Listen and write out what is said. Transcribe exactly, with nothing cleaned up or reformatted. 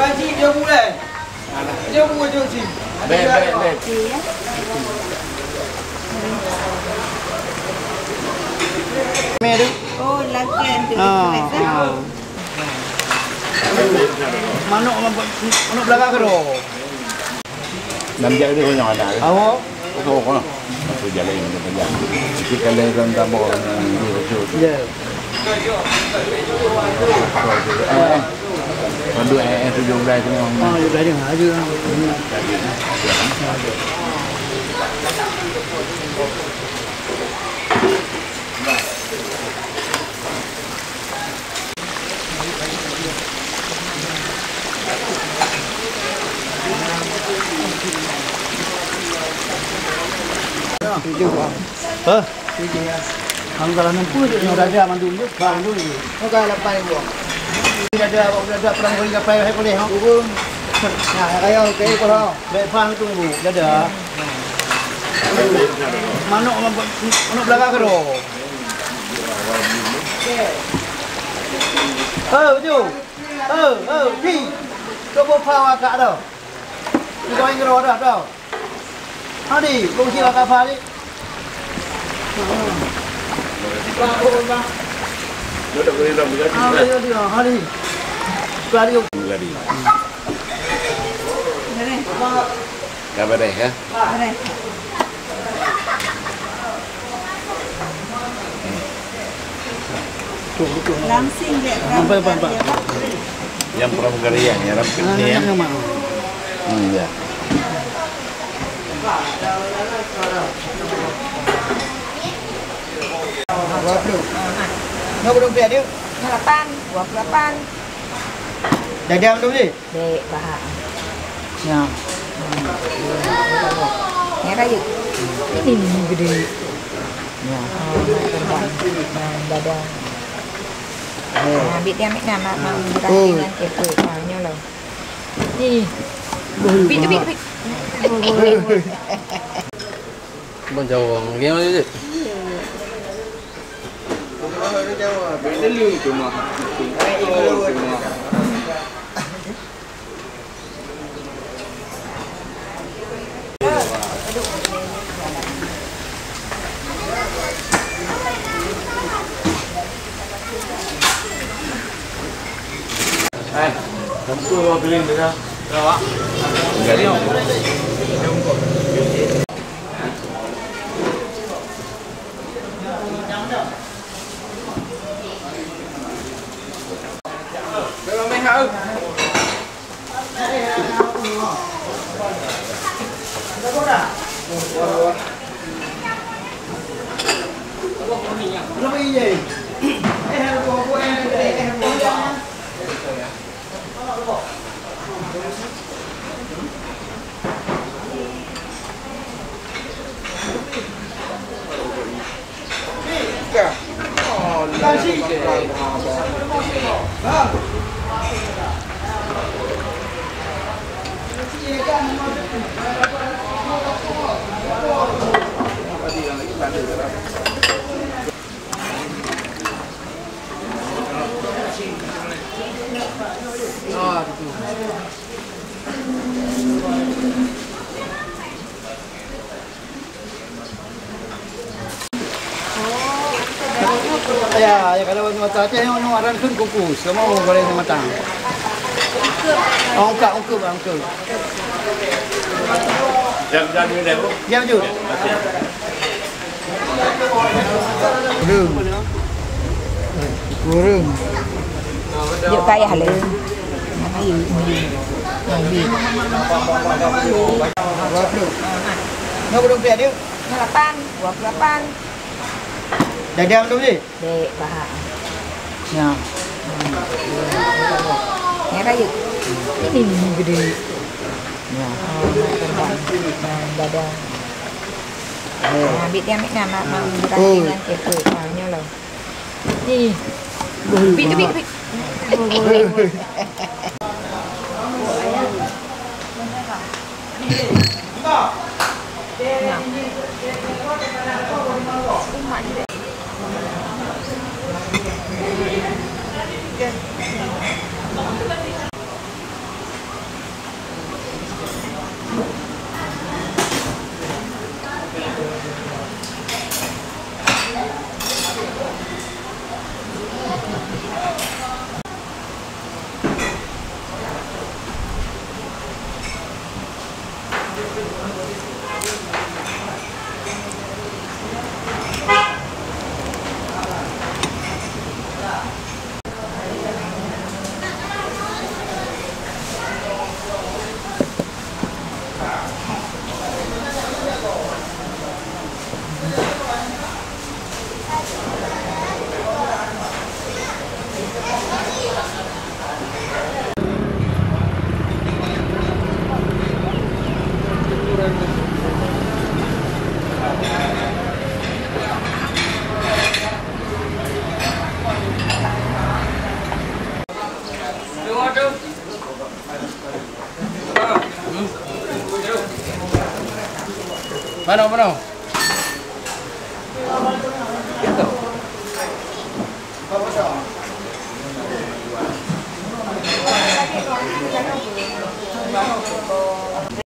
Bèk, bèk, bèk. Oh, lagi yang tu. Ah, ah. Manok, manok belakang ke tu? Nam jak dia banyak anak dia. Awak? Betul, kan? Aku jalan yang macam panjang. Kita kalau dalam tabung, dia betul. Ya. Aduh, eh, eh, tujuh belas tu. Ah, tujuh belas tu. Ada lah. Tujuh, Bang. Hah? Tujuh, ya. Kamu kalau enam puluh tu, yang dah ada mandum tu, Bang, tu. Kau kalau lapan ribu. Dah ada, dah ada perang beri kapai, hai, boleh, ha? Turun. Nah, kaya, kaya, kau, ha? Baik, Bang, tu, Bu. Dah ada. Manok, manok belakang ke tu? Eh, Uju. Eh, eh, Ji. Kau buat apa awak kat tu? Kau ingin roh dah tu. Hadi, kau si awak apa ni? Hadi, hadi, hadi. Lari. Ka beureh, ya? Beureh. Langsing je. Nampak, nampak, nampak. Yang pramugari, yang, yang rampik ni, ya? Hmm, ya. Dua puluh. Berapa rupiah dia? Lapan. Dua puluh lapan. Dah jam tu, Ji? Dek, paham. Ya. Hmm. Ya, kayu. Ini, ini gede. Ya. Oh, nak terbang. Nah, dada. Oh. Nah, ambil dia, ambil dia, mak, mak, oh, berhati dengan kepo. Ah, nyolah. Ih. Boleh, boleh, boleh. Bang jawang, gimana, Cik? Eh, tentu orang piring dia. Awak. Jadi. Ya, ya, kalau bahasa Aceh, nyoe, nyoe, aran kheun kukus. Kamu goreng matang. Oh, ungkap, ungkap, ungkap. Jam, jam ni dah, Bu? Jam tu. Kureueng. Kureueng. Jok payah le. Nak kayu, kayu. Kayu. Dua puluh. Dua puluh rupiah dia. Lapan. Dua puluh lapan. Dah jam tu, Ji? Dek, paham. Ya. Hmm. Ya, kayu. Ini, ini gede. Ya. Oh, nak terbang. Nah, dada. Oh. Nah, ambil dia, ambil dia, mak, mak, oh, berhati dengan kepo. Ah, nyolah. Ih. Boleh, boleh. Tepi, tepi, tepi. Boleh, boleh. Mano, mano?